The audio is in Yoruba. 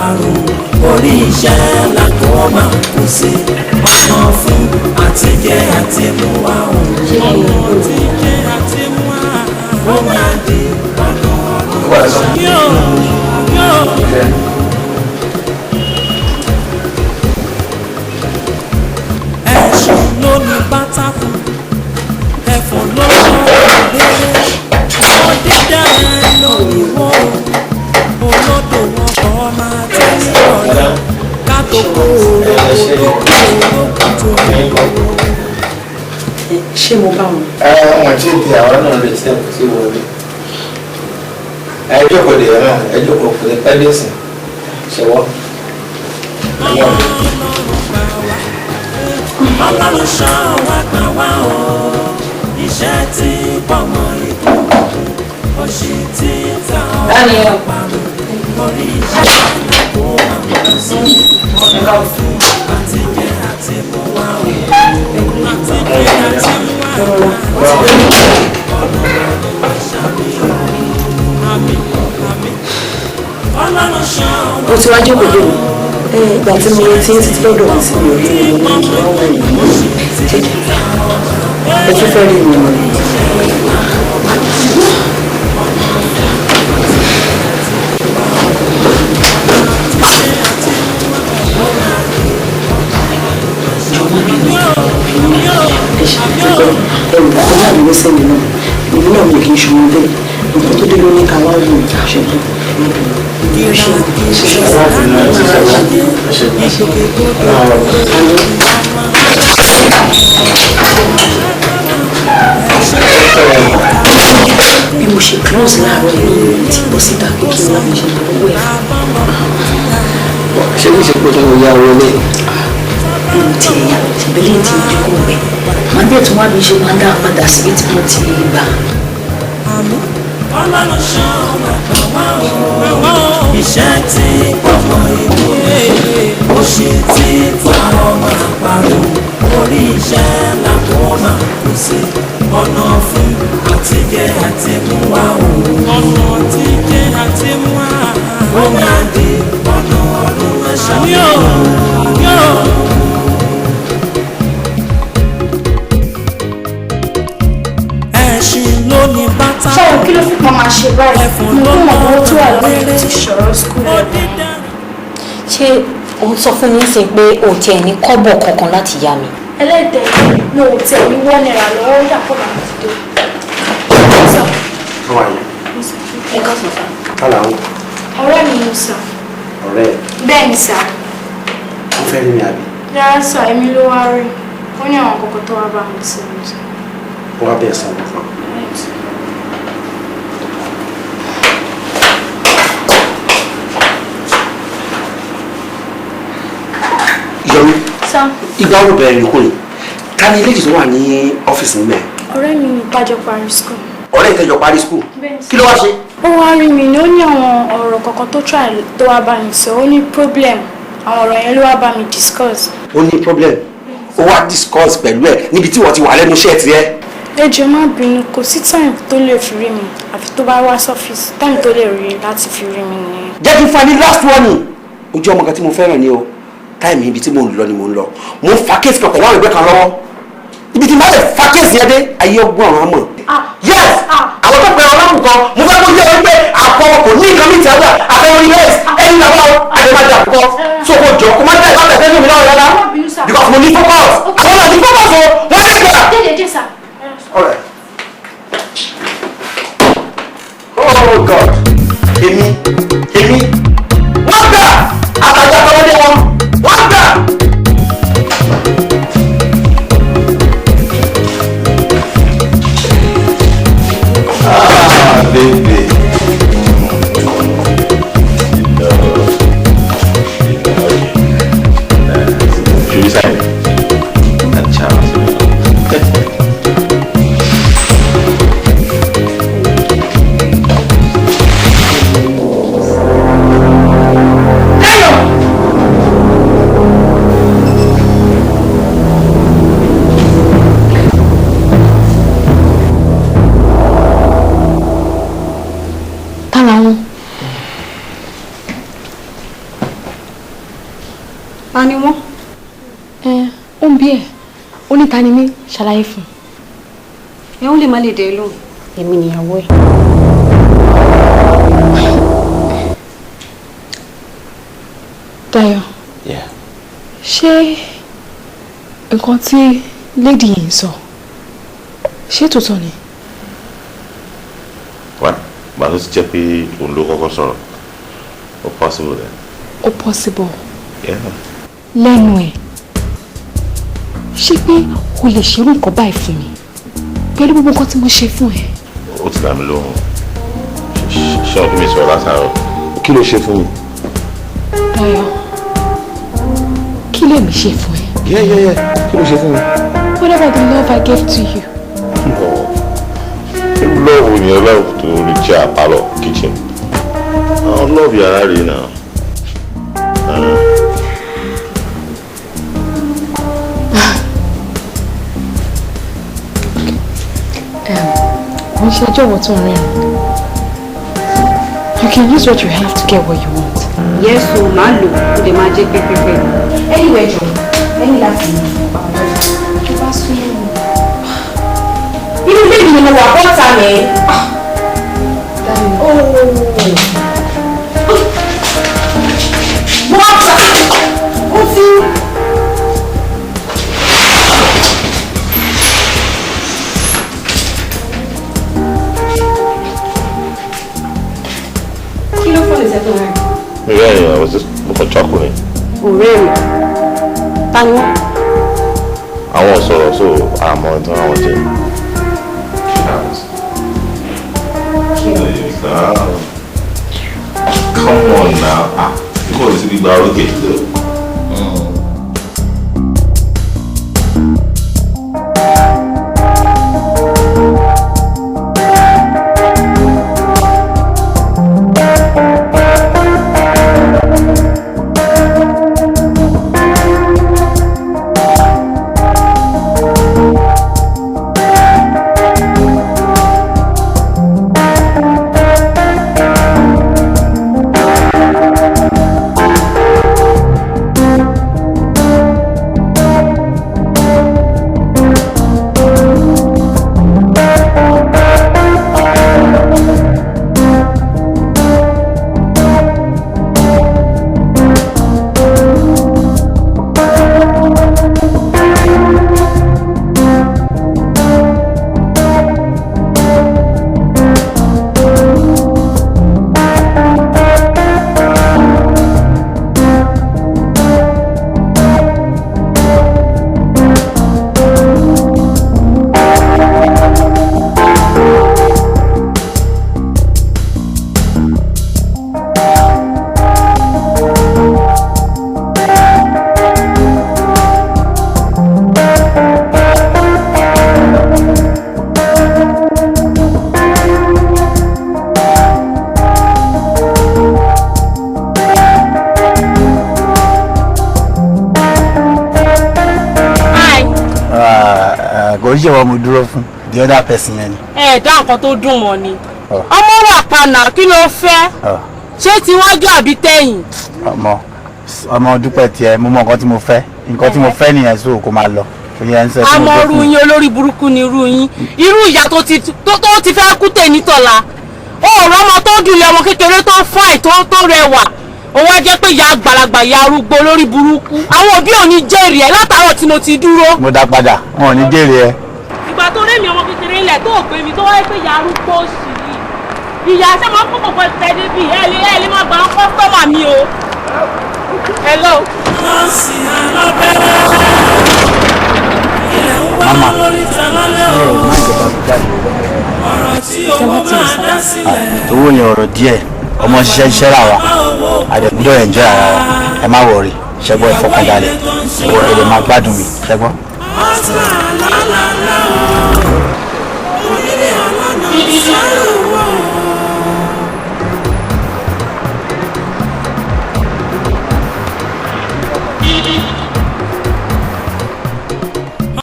Parun orí iṣẹ́ làkó máa kú sí ọ̀nà fún àtijẹ́ àti mú wa òun. Ọ̀nà àtijẹ́ àti mú wa ó máa di ọ̀nà ọ̀run. Yóò yóò. Ẹ̀sùn ló ní pátákó, ẹ̀fọn ló lọ́ọ́ rere, ọ̀dẹ́dá lórí wọ́n olódò wọn kọ́ máa tẹ̀lé ọ̀nà kátó kó olóko olóko tó ń bọ̀. Ṣé mo bá wọn? Ẹ wọn ti di àwọn náà retí ẹ kò sí wọlé. Ẹ jókòó dè náà, ẹ jókòó, kò ní pẹ́ dé sìn ṣẹwọ́. Ọlọ́run ṣọ́ wa gbà wá o, iṣẹ́ tí pọ̀mọ́ ikú òṣì tí ta ọ̀rọ̀ parun orí iṣẹ́ kó máa mọ̀ sí ọ̀nà fún àtijẹ́ àti mú wa o, àtijẹ́ àti mú wa ọ̀nà ọ̀run ṣàmì àmì àmì Ọlọ́run ṣọ́ wa. Mo ti wá jókòó dé mi. Ìgbà tí mo retí títí lọ́dọ̀ mi sí mi ò rí mi, mo ní kí wọ́n wọ̀ mí. Ṣé ẹ tún fẹ́ rí mi ni? Jọ̀wọ́ bínú, ẹ ṣe àtúntò ẹrù kó má bínú sẹ́mi náà. Èmi náà mi kì í ṣọmọ bẹ́ẹ̀. Nǹkan tó dé ló ní ká wá wò ó, ṣùgbọ́n ẹ má bínú. Ṣe ṣe bí mo ṣe close láàárọ̀ yìí náà ti bọ́ síta pé kí n wá mi ṣe owó ẹ̀. Ṣé kí ṣe pé kí mo yá wọlé? Bí mo ti yà ìbílẹ̀ tí mo ti kó bẹ̀, màá dẹ̀ tún wá bí ṣe máa dá a padà síbi tí mo ti gbà. Ọlọ́run ṣọ́ wa gbà wá o, iṣẹ́ tí pọ̀mọ́ ikú òṣì tí ta ọmọ àparò orí iṣẹ́ làkó máa kú sí ọ̀nà fún àtijẹ́ àti mú wa o, ọ̀nà àtijẹ́ àti mú wa ó máa di ọ̀nà ọ̀run ṣàmì yóò yóò. Ẹṣin ló ní bàtà. Ṣé o kí ló fi pọn máa ṣe báyìí? Mo kún ọ̀pọ̀ owó tó wà lọ́wọ́ ti ṣọ̀rọ̀ school. Ṣé o sọ fún mi sí pé o tiẹ̀ ní kọ́bọ̀ kankan láti yá mi? Ẹlẹ́dẹ̀ẹ́ mo ò tẹ̀ ní ₦1 lọ́wọ́, ó dà pọ̀ bàbá ti dé. How are you? Ẹ káàsán sá. Kálá ń Ọ̀rẹ́ mi ni sà. ọ̀rẹ́ ẹ̀? Bẹ́ẹ̀ ni sà. Ó fẹ́ rí mi àbí? Rárá sà, èmi ló wá rí. Ó ní àwọn kọ̀ọ̀kan tó wá bá mi sọ mi sà. Ó wá bẹ̀ẹ̀ sọ̀rọ̀ kan. Yọrí, Sà, ìgbà wo bẹ̀rẹ̀ ìrìnkúrìn? Ká ní ilé tó wà ní ọ́fíìsì níbẹ̀. ọ̀rẹ́ mi ni tájọ parí school. Ọ̀rẹ́ ìtẹ́jọ parí school. Bẹ́ẹ̀ ni sà. Kí ló wá ṣe? Ó wá rí mi ní ó ní àwọn ọ̀rọ̀ kọ̀ọ̀kan tó try tó wá bá mi sọ, ó ní problem. Àwọn ọ̀rọ̀ yẹn ló wá bá mi discuss. Ó ní problem. Ó wá discuss pẹ̀lú ẹ̀ níbi tí wọ́n ti wà lẹ́nu iṣẹ́ tiẹ̀. Ẹ jọ̀ọ́ má bínú, kò sí time tó lè fi rí mi àfi tó bá wá sọ́fíìsì, time tó lè rí láti fi rí mi nìyẹn. Jẹ́ kí n fún ẹ ní last warning. Ojú ọmọ kan tí mo fẹ́ràn ni o. Time ibi tí mò ń lọ ni mò ń lọ. Mo ń fa case kan pẹ̀lú àwọn ẹgbẹ́ kan lọ́wọ́. Ibi tí n bá lè fa case yẹn dé, ayé ọgbọ́n ọ̀run á mọ̀. Yes! Àwọn tó pẹ̀lú ọlọ́run kan, mo fẹ́ kó yẹ wọ́n pé àpọ̀ kò ní nǹkan mi tẹ́lẹ̀ àfẹ́wọ́n ní yes ẹni làwọn o, àdèmàdè àkọ́kọ́. So kò jọ kó má dá ìbátan tẹ́lẹ̀ mi náà rárá. Because mo ní focus. Àwọn náà ní focus o, wọ́n ti gbà. Dédé dé sà. All right. Oh God! Èmi, èmi, wọ́n gbà àtàjà tọwọ́dé wọn, wọ́n gbà. Ah, baby. You know, okay. Should we sign? And ciao. Ta ni wọ́n? Ẹ ó ń bí ẹ, ó ní ta ni mí, ṣàlàyé fún Ẹ ó lè má lè dé lóhùn. Èmi nìyàwó ẹ̀. Dayọ̀. Yeah. Ṣé nǹkan tí lady yìí ń sọ, ṣé tòótọ́ ni? Wá, gbà tó ti jẹ́ pé òun ló kọ́kọ́ sọ̀rọ̀, ó possible then. Ó possible? Yeah. Lẹ́nu ẹ̀, ṣé pé o lè ṣerú nǹkan báyìí fún mi pẹ̀lú gbogbo nǹkan tí mo ṣe fún ẹ? Ó ti dá mi lóhùn. Ṣé ọdún mi sọ̀rọ̀ látàárọ̀? Kí ló ṣe fún mi? Dayọ̀, kí lèmi ṣe fún ẹ? Yeah. Kí ló ṣe fún mi? What about the love I gave to you? Love ni love tó rí chair, parlour, kitchen. Àwọn love yàrá rèé náà. Kò ń ṣe ẹjọ́ ìwọ tó ń rẹ́rìn. You can use what you have to get what you want. Yes o, màá lò ó lè máa jẹ́ pẹ́pẹ́pẹ́. Anyway jọ, ẹni láti Tó bá sún mọ́ mi. Inú ilé mi ni mo wà, bọ́ta mi. Mo wá gbà ó ti. Kí ló fọ́ lè ṣe tó rẹ̀? Yeah, I was just mo kàn chuckle ni. Ọ̀rẹ́ mi. Ta ni wọ́n? Àwọn sọ̀rọ̀, so àmọ́ ìtàn àwọn jẹ́. Come on now. Ah, you call this big bar okay? Kò ń ṣe wọ́n mo dúró fún, the other person yẹn ni. Ẹ dá nǹkan tó dùn mọ́ ni. Ọmọ wà panà, kí ló fẹ́? Ṣé tiwájú àbí tẹ̀yìn? Ọmọ ọmọ dúpẹ́ tiẹ̀, mo mọ nǹkan tí mo fẹ́, nǹkan tí mo fẹ́ nìyẹn, so kò máa lọ. Ìyẹn ń sẹ́ tí mo Àmọ́ gbé ru fún. yín, olórí burúkú ni irú yín, irú ìyá tó ti fẹ́ kú tè nítọ̀la. Ó rọ ọmọ tó dùn lé, ọmọ kékeré tó fáì, tó rẹwà, ó wá jẹ́ pé ìyá àgbàlagbà, ìyá arúgbó lórí burúkú. Àwọn òbí ò ní jèrè ẹ̀ látàárọ̀ tí mo ti dúró. Mo dá padà, wọn ò ní jèrè ẹ. Ìgbà tó rémi ọmọ kékeré ńlẹ̀ tó gbé mi, tó wáyé pé ìyá arúgbó sì yìí, ìyá ṣé máa ń kó pọ̀pọ̀ tẹ débi ẹ lè má gba àwọn customer mi o. Hello. Nọ́ọ̀sì alábẹ́rẹ́ ilẹ̀ ń wá Mama. lórí ta lálẹ́ o. Ọ̀rọ̀ tí owó máa dá sílẹ̀. Owó yẹn, ọ̀rọ̀ díẹ̀, ọmọ ṣiṣẹ́ ṣiṣẹ́ là wa, àdẹ̀gbọ́dọ̀ enjoy ara wa. Ẹ má worry, ṣẹ́gbọ́n? Ẹ fọkànbalẹ̀, ẹ lè máa gbádùn mi, ṣẹ́gbọ́n. Ọ̀tún àlálàlá.